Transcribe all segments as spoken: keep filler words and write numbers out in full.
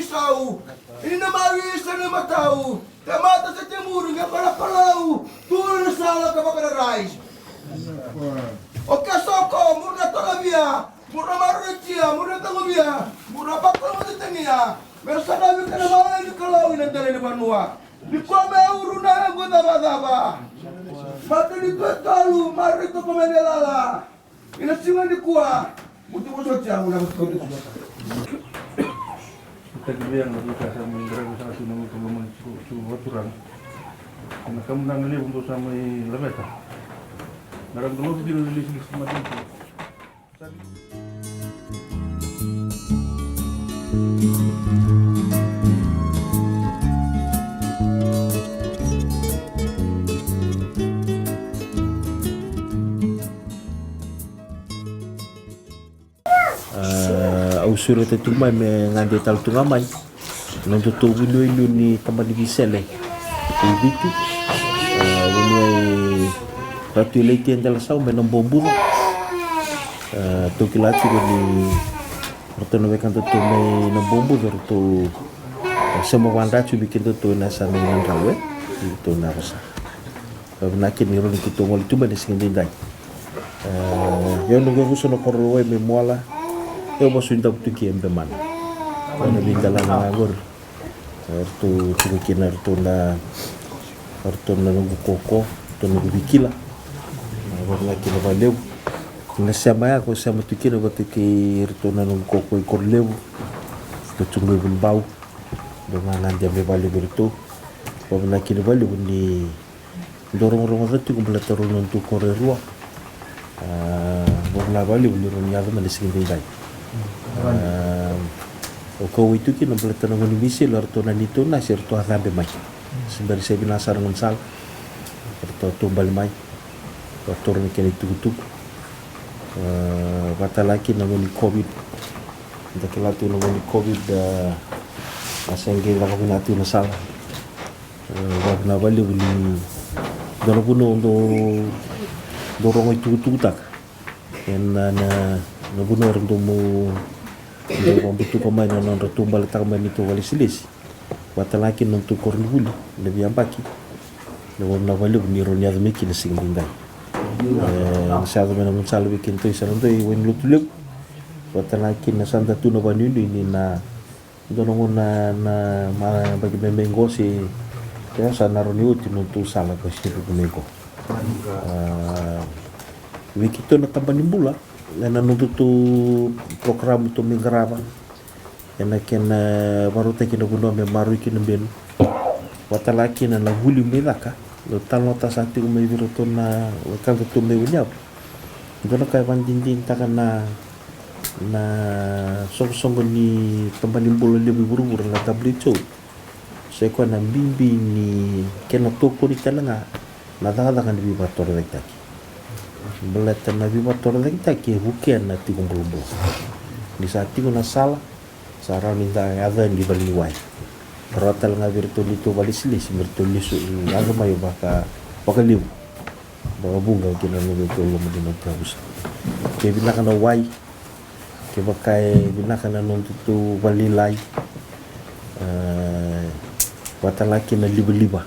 Sau, ini na mawi sa na matau, tamata sa temuru nga palapalau, tu na sala ka vakararai. O Kesoko, mura na tolavia, mura na marorotia, mura na tagovia, mura na vakalamatania, mera sa na vika na vale ni Kalou ina dela ni vanua. Ni kua me uru na yago cavacava. Mata ni tue tolu, maroroi toko me velala. Ina siga nikua, mutu vosoti au na vosoti. Taki vei au na veika sa mai qaravi saka tu na lotu lomani tiko tu vakaturaga. Ena kamunaga levu dou sa mai laveta. Na ra qolovi kina na lesilesi madigi. Ah, au sureta tu mai me gade tale tu ga mai. Nodatou vuniwai liu ni tabana ni veisele i Viti. Ah, vuniwai Ratu Ilaitia Delasau mai Nabobuca. Ah, tou kila tiko ni ratou na wekadatou mai Nabobuca, ratou, ah, sema vakadratu vei kedatou ena yasana i Nadrau, e? Ratou na rasa. Vavinaka ni rawa ni keitou gole tu mai na siga edaidai. E, io, noqu yavusa na koro Wai mai Moala. Io, vasu i Davutuki e Bemana. Io, na veidelana ga qori. E, ratou tiko kina ratou na, ratou na noqu koko, ratou noqu veikila. E, vavinaka kina vakalevu. Na sema ya, ko sema tu kina vata kei ratou na noqu koko i Korolevu. Ratou tu mai Vunibau. Dou ga gade mai vakalevu vei ratou. Vavinaka kina vakalevu ni dou rogorogoca tiko baleta rau na nodatou koro e rua. A, vakavinavinaka vakalevu ni rawa ni yaco mai na siga edaidai. A, au kauwai tu kina baleta na gauna ni veisele, o ratou na neitou nasi, eratou a cabe mai. Se bera ni se vinaka sara na gaunisala. Eratou a taubale mai. Vakatoro na kena itukutuku. A, vakatalega kina na gauna ni COVID. Da kila tu na gauna ni COVID, a, a se qai caka vinaka tu na sala. E, vakavinavinaka vakalevu ni dua na vanua dou, dou rogo itukutukutaka. Ena, na, na vanua era dau, dau vakabutuka mai na nodra taubaletaka mai na neitou vakalesilesi. Vakatalega kina na nodatou koronivuli, na veiyabaki. Vakavinavinaka vakalevu ni rawa ni yaco mai kina siga edaidai. E, na sa yaco mai na gaunisala vei kedatou, sa na dua e wai ni Lotulevu. Vakatalega kina sa da tu na vakanuinui ni na dua na gauna na, na yabaki me mai qo se, e, sa na rawa ni oti na nodatou sala ka se vuku mai qo. A, vei keitou na tabana ni bula, ena nodatou porokaramu tou mai qarava, ena kena vakarautaki na vanua me maroroi kina benu. Vakatalega kina na vuli mai caka, dau talanoataka sara tiko mai vei iratou na wekadatou mai Vuniyavu. Dua na ka e vakadinadinataka na, na soqosoqo ni tabana ni bula levu i vuravura na W H O. Sa i koya na bibi ni kena tokoni talega na cakacaka ni veivakatorocaketaki. Baleta na veivakatorocaketaki e vukea na tiko bulabula. Ni sa tiko na sala, sa rawa ni da yaco yani i valeniwai. Rawa talega vei iratou neitou vakalesilesi me ratou lesu, yaco mai vaka, vakalevu. Vakavuqa kina na nodatou loma ni nodatou yavusa. Ke vinaka na wai, kevaka e vinaka na nodatou valelailai, e, vakatalega kina na livaliva.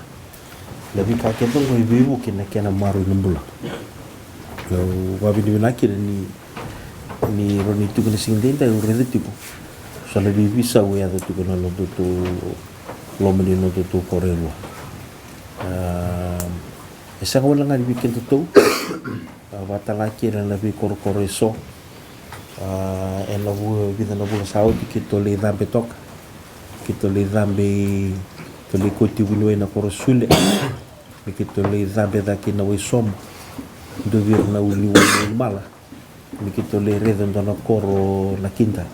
Na veika kece oqo e veivuke na kena maroroi na bula. Au vakavinavinaka kina ni, ni rawa ni tiko na siga edaidai au raica tiko so na veiveisau e yaco tiko na nodatou loma ni nodatou koro e rua. A, e sega walega ni vei kedatou, a, vakatalega kina na veikorokoro eso. A, ena vu, vica na vula sa oti keitou lai cabe toka. Keitou lai cabe, keitou lai kauti vuniwai na koro Sule. Me keitou lai cabe cake na Waisomo. Dua vei ira na ulu ni wai na Ulumala. Me keitou lai raica dua na koro Nakida.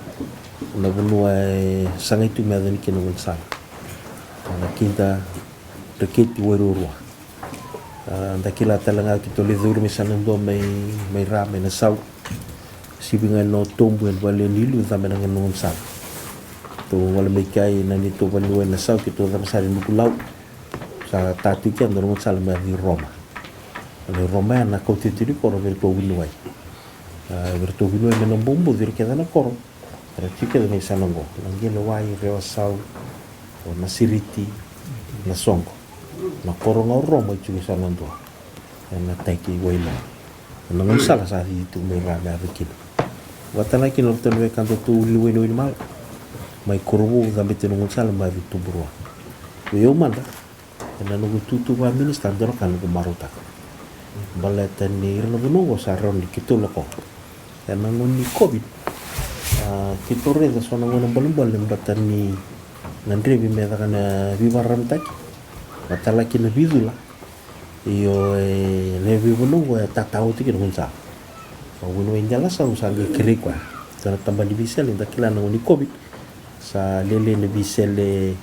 Na vanua e sagai tu me yaco yani kina na gaunisala. Nakida, Dreketi, Wairuarua. A, da kila talega keitou lai curu mai sa na dua mai, mai ra, mai Nasau. Sivi ga ena Otobu, ena vale ni liu, cabe ena gauna ni gaunisala. Tou gole mai kea ina neitou valeniwai Nasau, keitou cabe sara i Nukulau. Sa tatu i kea dua na gaunisala me yaco i Roma. Ena i Roma ya na kauti tu ni koro vei iratou vuniwai. A, vei iratou vuniwai mai Nabobuca, ira kece na koro. Era tiko kece na isana oqo, na Qelewai, Rewasau, o Nasiriti, Nasoqo. Na koro ga o Roma e tiko isana dua. Ena tai kei Wailua. Ena gaunisala sa cici tu mai ra me yaco kina. Vakatala kina o ratou na wekadatou lewe ni Wainimala. Mai Korovou, cabeti na gaunisala mai yaco Tuburua. Vei au mada, ena noqu itutu vaka-minisita, dua na ka noqu marautaka. Baleta ni ira na vanua oqo sa rawa ni keitou lakova. Ena gauna ni COVID, a, keitou raica so na gauna bolebole baleta ni gadrevi me caka na veivakararamataki, vakatala kina veicula. Io, e, na veivanua oqo e tatao tiko na gaunisala. Au vuniwai dela sa, au sa qai kerei koya. Sa na tabana ni veisele, da kila na gauna ni COVID, sa lele na veisele,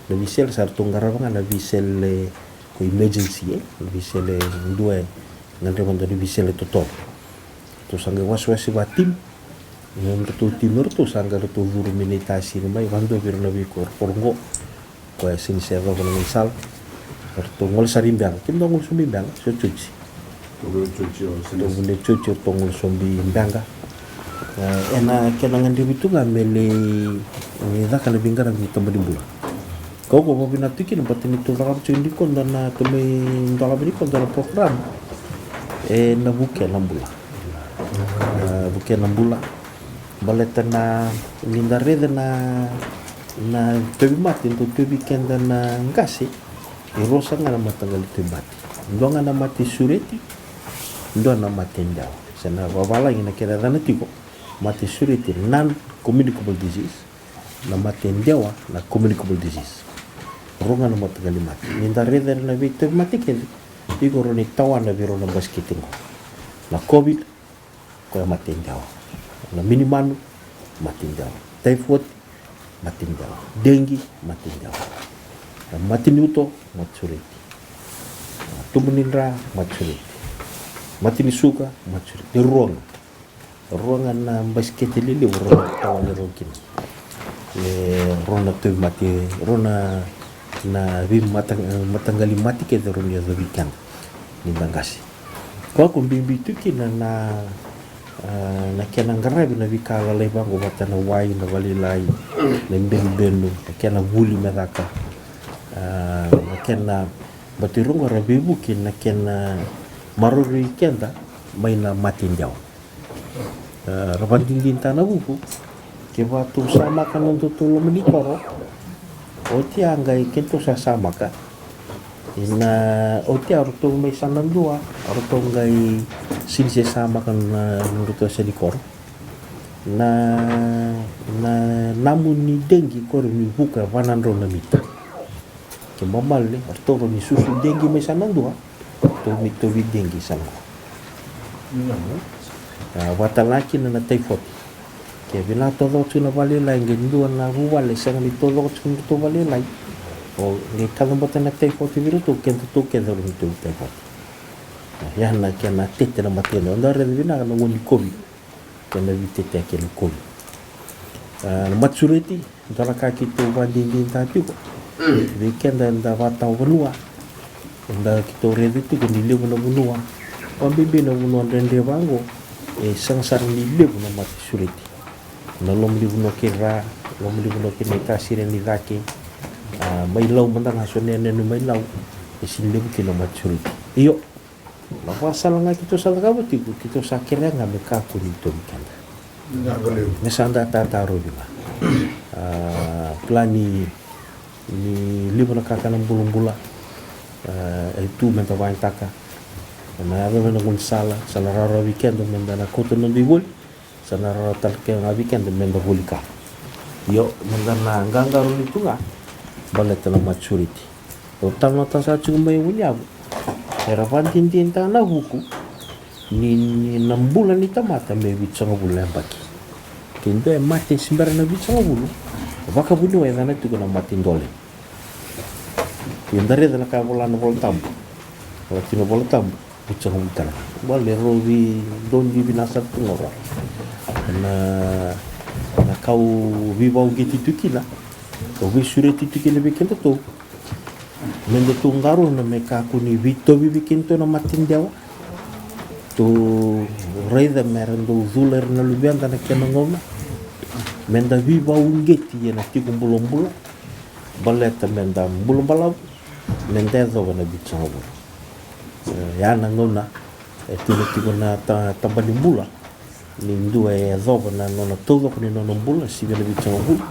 na veisele sa ratou qarava ga na veisele ko emergency, e, na veisele dua e gadreva dua na veisele totolo. Ratou sa qai wasewase vaka-team. Na nodratou team o ratou sa qai ratou curu mai na iTaisiri mai, vakadua vei ira na veikorokoro oqo. Koya sega ni se yacova na gaunisala. Ratou gole sara i Beqa, kemudou gole sobu i Beqa, se o Joji. Ratou vuniwai Joji, ratou gole sobu i Beqa. E, ena kena gadrevi tu ga me lai, e, caka na veiqaravi ni tabana ni bula. Ka au vakavinavinaka tu kina baleta ni tou cakava tiko nikua dua na, tou mai dolava nikua dua na program. E, na Vuke na Bula. E, Vuke na Bula. Baleta na, ni da raica na, na tauvimate, dau tauvi keda na qase e rua sara ga na mataqali tauvimate. Dua ga na mate sureti, dua na mate dewa. Se na vavalagi na kena yacana tiko, mate sureti, non-communicable disease. Na mate dewa, na communicable disease. Rua ga na mataqali mate. Ni da raica na veitauvimate kece, iko rawa ni tawana vei rau na basikete qo. Na COVID, koya mate dewa. Na minimanu, mate dewa. Taifoti, mate dewa. Dengi, mate dewa. Na mate ni uto, mate sureti. Na tubu ni dra, mate sureti. Mate ni suka, mate sureti. E rua ga. Rua ga na basikete lelevu, rua ga tawana rau kina. E rua na tauvimate, rua na, na veimata, mataqali mate kece rau ni yacovi keda ni da qase. Koya ko bibi tu kina na, a, na kena qaravi na veika lalai vaqo vata na wai, na valailai, na ibenubenu, na kena vuli me caka. A, na kena, baleta rau qo ra veivuke na kena maroroi keda mai na mate dewa. E, ra vakadinadinataka na vuku. Kevaka tou samaka na nodatou loma ni koro, oti ya qai keitou sa samaka. Ena oti ya ratou mai sa na dua, ratou qai sega ni se samaka na nodratou yasa ni koro. Na, na namu ni dengi ko rawa ni vuka e va na drau na mita. Ke mamale, ratou rawa ni susu dengi mai sa na dua, ratou mai tauvi dengi sa na dua. A, vakatala kina na taifoti. Ke vinaka taucoko tiko na valailai, qai dua na vuvale sega ni taucoko tiko na nodratou valailai, o qai kacabata na taifoti vei iratou, kedatou kece rawa ni tauvi taifoti. A, ya na kena tete na mate dewa. Da raica vinaka na gauna ni COVID. Kena veitete kei na COVID. A, na mate sureti, dua na ka keitou vakadinadinataka tiko. Vei keda eda vakatawa vanua, eda keitou raica tiko ni levu na vanua, vakabibi na vanua dredre vaqo, e sega sara ni levu na mate sureti. Na loma ni vanua kei Ra, loma ni vanua kei na iTaisiri ni cake, a, mai Lau mada ga so na yanuyanu mai Lau, e sega ni levu kina na mate sureti. Io, na vakasala ga keitou sa cakava tiko, keitou sa kerea ga me kakua ni tauvi keda. Me sa da tatarovi ga. A, plan ni, ni levu na kakana bulabula, a, e tu me da vakayagataka. Ena yaco mai na gaunisala, sa na rawarawa vei keda me da na kauta na noda ivoli. Sa na rawa tale ga vei keda me da voli ka. Io, me da na qaqarauni tu ga baleta na mate sureti. Au talanoataka sara tiko mai Vuniyavu, era vakadinadinataka na vuku ni, ni na bula ni tamata me vitusagavulu na yabaki. Ke dua e mate se bera na vitusagavulu, vakavuniwai e yacana tiko na mate dole. Ia da raica na ka e vola na iVolatabu. Vola tiko na iVolatabu, vitusagavulu tale ga. Baleta rau veidonui vinaka sara tu ga rau. Na, na ka au veivakauqeti tu kina, au veisureti tu kina vei kedatou. Me datou qarauna me kakua ni veitauvi vei kedatou na mate dewa. Tou raica me ra dau cula ira na luveda na kena gauna. me da veivauqeti ena tiko bulabula, baleta me da bula balavu, me da yacova na vitusagavulu. E, ya na gauna e tu na tiko na ta-, taba ni bula, ni dua e yacova na nona taucoko ni nona bula, sivia na vitusagavulu.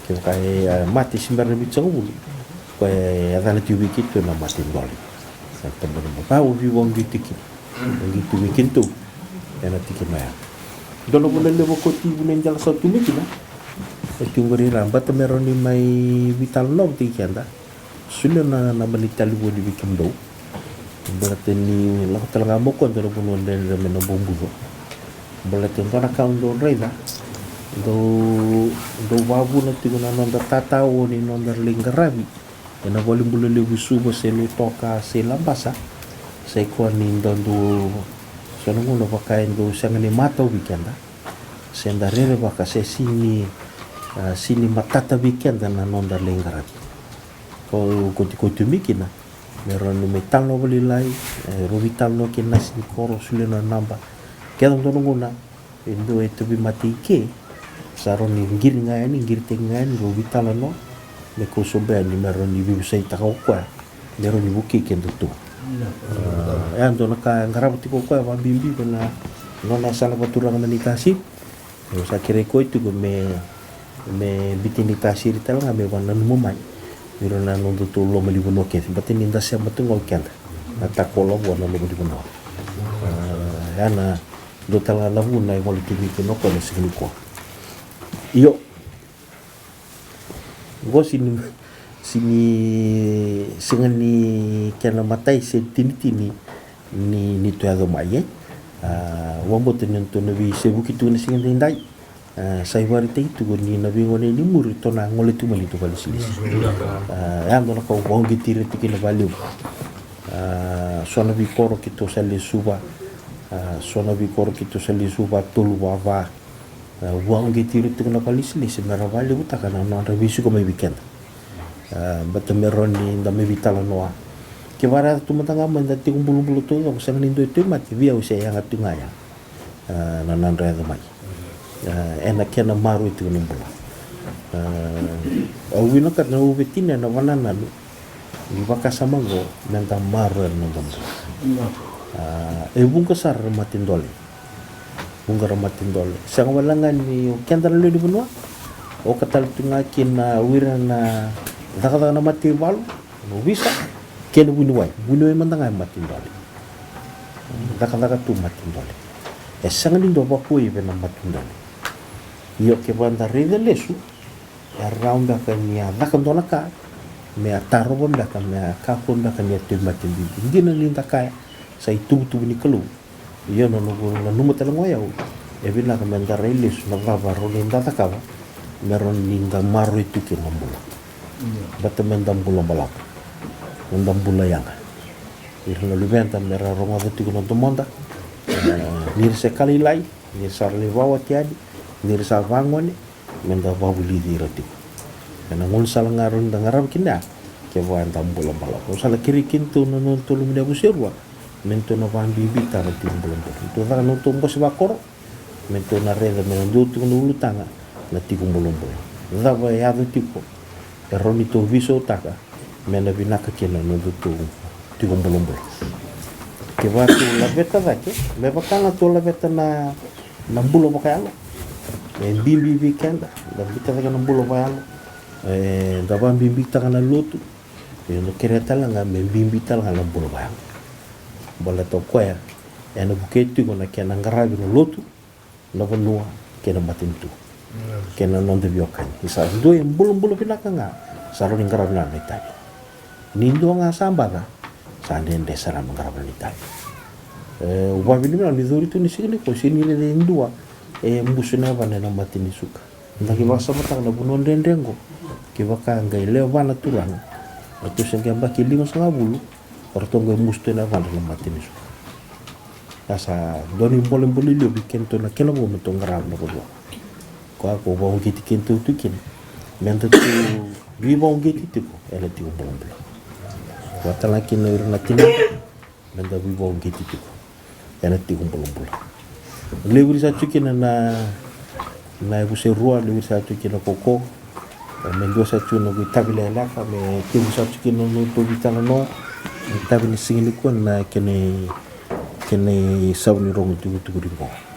Kevaka e, e mate sivia na vitusagavulu, koya e yacana tiko vei keitou na mate dole. Na taba ni bula. Au veivauqeti kina. Au qeti vei keitou ena tikina ya. Dua na vanua levu ko tiko na dela sa tu mai kina. E tiko qori ira, bata me rawa ni mai veitalanoa vata kei keda. Solia na naba ni talevoni vei kemudou. Baleta ni lako tale ga mai o koya dua na vanua dredre me na bobuco. Baleta e dua na ka au dau raica, dau, dau vavuna tiko na noda tataoni, noda lai qaravi ena valenibula levu i Suva se Lautoka se Labasa. Sa i koya ni da dau, so na gauna vaka e dau sega ni matau vei keda, se da rerevaka, se sini, a, sini matata vei keda na noda lai qaravi. Ko, ko ti, ko tu mai kina, me rawa ni mai talanoa vakalailai, e, rau veitalanoa kei na sinikoro, solia na naba. Kece dua na gauna e dua e tauvimate i ke, sa rawa ni qiri ga yani, qiritaki ga yani, rau veitalanoa, me kau sobu yani me rawa ni veivosakitaka o koya, me rawa ni vukei kedatou. A, e dua na ka e qarava tiko o koya vakabibi vei na nona yasana vakaturaga na Naitasiri. Au sa kerei koya tiko me, me biuti Naitasiri tale ga me vakananuma mai vei ira na nodatou loma ni vanua kece, baleta ni da sema tu ga o keda na takoloa vua na loma ni vanua. A, ya na dua tale ga na vuna e gole tu vei kina o koya na siga nikua. Io. Qo sini, sini, sega ni kena matai se tinitini ni, ni tou yaco mai, e. A, vakabauta ni tou na veisevuki tu na siga daidai. A, sa ivakaraitaki tiko ni na veigauna ni muri tou na gole tu mai ni tou vakalesilesi. A, ya dua na ka au vakauqeti ira tiko kina vakalevu. A, so na veikoro keitou sa lesuva. A, so na veikoro keitou sa lesuva, tolu, va, va. A, vakauqeti ira tiko na vakalesilesi me ra vakalevutaka na nodra veisiko mai vei keda. A, baleta me rawa ni da mai veitalanoa. Kevaka ra yaco tu mada ga mai da tiko bulabula taucoko, sega ni dua e tauvimate, vei au se yaga tu ga ya. A, na nodra yaco mai. A, ena kena maroroi tiko na bula. A, au vinakata na au veitina ena vakanananu ni vakasama oqo me da maroroya na noda bula. A, e vuqa sara na mate dole. Vuqa na mate dole. Sega wale ga ni o keda na lewe ni vanua. Oka tale tu ga kina o ira na cakacaka na mataivalu, na ovisa, kei na vuniwai. Vuniwai mada ga e mate dole. Cakacaka tu mate dole. E sega ni dua vakuwai vei na mate dole. Io, kevaka da raica lesu, e rawa beka ni a caka dua na ka me a tarova beka, me a kakua beka ni a tauvimate bibi. Dina ni da kaya sa ituvatuva ni Kalou. Io, na noqu nanuma tale ga o yau, e vinaka me da rai lesu na cava rawa ni da cakava me rawa ni da maroroi tu kina na bula. Baleta me da bula balavu, me da bula yaga. Ira na luveda me ra rogoca tiko na domoda. E, ni ra se ka lailai, ni ra sa lai vakawati yani, ni ra sa vagone, me da vakavulici ira tiko. Ena gaunisala ga rawa ni da qarava kina ya, kevaka eda bula balavu. Au sa na kerei kedatou na nodatou loma ni yavusa e rua, me datou na vakabibitaka na tiko bulabula. Datou caka na nodatou bose vakoro, me datou na raica me na dua tiko na ulutaga na tiko bulabula. Cava e yaco tiko e rawa ni tou veisautaka me na vinaka kina na nodatou tiko bulabula. Kevaka tou laveta cake, me vaka ga tou laveta na, na bula vakayalo. E bibi vei keda, da biuta cake na bula vakayalo. E, da vakabibitaka na lotu. Io, da kerea tale ga me bibi tale ga na bula vakayalo. Baleta o koya ena vukei tiko na kena qaravi na lotu, na vanua kei na matanitu kei na noda veiwekani. Ni sa dua e bulabula vinaka ga, sa rawa ni qarava na itavi. Ni dua ga sa baca, sa dredre sara me qarava na itavi. E, au vakavinavinaka ni cori tu ni siga nikua, sega ni raica e dua e busu na yavana ena mata ni suka. Da qai vakasamataka na vanua dredre oqo. Kevaka qai lewe va na turaga, ratou se qai yabaki limasagavulu, o ratou qai busu tu na yavadra na mata ni suka. Ia sa dua na ibolebole levu vei kedatou na kena vo me tou qarava na vanua. Koya ko vakauqeti kedatou tu kina, me datou veivakauqeti tiko ena tiko bulabula. Vakatalega kina o ira na tinada, me da veivakauqeti tiko ena tiko bulabula. Levu ni sa tu kina na, Na yavusa e rua levu sa tu kina koko. Me dua sa tu na vei tavi lekaleka me tevu sa tu kina na nodratou veitalanoa. Na tavi ni siga nikua na kena kena isau ni rogo tukutuku ni qo.